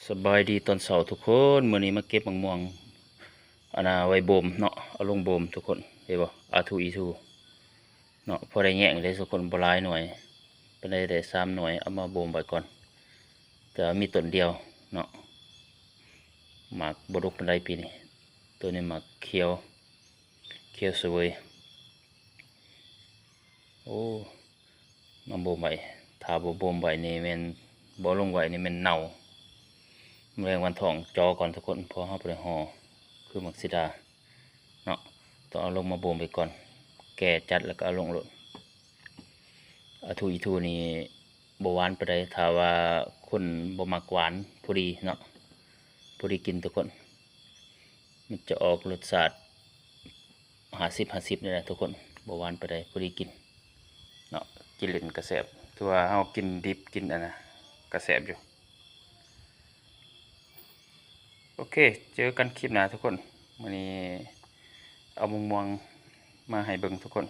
ສະບາຍດີຕອນເຊົ້າທຸກຄົນ, ມື້ນີ້ມາເກັບໝາກມ່ວງ ອັນນ່າ ໄວ້ບົ່ມເນາະ, ເອົາລົງບົ່ມທຸກຄົນ, ເຫັນບໍ່ ອາທູອີທູເນາະ. ພໍໄດ້ແຍງເດ້ທຸກຄົນ, ບໍ່ຫຼາຍໜ່ວຍປານໃດ, ໄດ້ສາມໜ່ວຍ, ເອົາມາບົ່ມໄວ້ກ່ອນ, ແຕ່ວ່າມີຕົ້ນດຽວເນາະ. ໝາກບໍ່ດົກປານໃດປີນີ້, ໂຕນີ້ໝາກຂຽວ ຂຽວສະເຫວີຍ. ໂອ້ ມາບົ່ມໄວ້, ຖ້າບໍ່ບົ່ມໄວ້ນີ້ແມ່ນ, ບໍ່ລົງໄວ້ນີ້ແມ່ນເນົ່າ. ແມງວັນທອງຈໍກ່ອນທຸກຄົນ, ເພາະເຮົາບໍ່ໄດ້ຫໍ່ ຄືໝາກສີດາເນາະ, ຕ້ອງເອົາລົງມາບົ່ມໄວ້ກ່ອນ, ແກ່ຈັດແລ້ວກໍເອົາລົງໂລດ. ອາທູອີທູນີ້ບໍ່ຫວານປານໃດ, ຖ້າວ່າຄົນບໍ່ມັກຫວານ ພໍດີເນາະ, ພໍດີກິນທຸກຄົນ. ມັນຈະອອກລົດຊາດຫ້າສິບຫ້າສິບນີ້ແຫຼະທຸກຄົນ, ບໍ່ຫວານປານໃດ, ພໍດີກິນເນາະ, ກິນເຫຼັ້ນກໍແຊບ, ຄືວ່າເຮົາກິນດິບ ກິນອັນນະ ກໍແຊບຢູ່. ໂອເຄ ເຈີກັນຄລິບໜ້າທຸກຄົນ. ມື້ນີ້ເອົາໝາກມ່ວງມາໃຫ້ເບິ່ງທຸກຄົນ,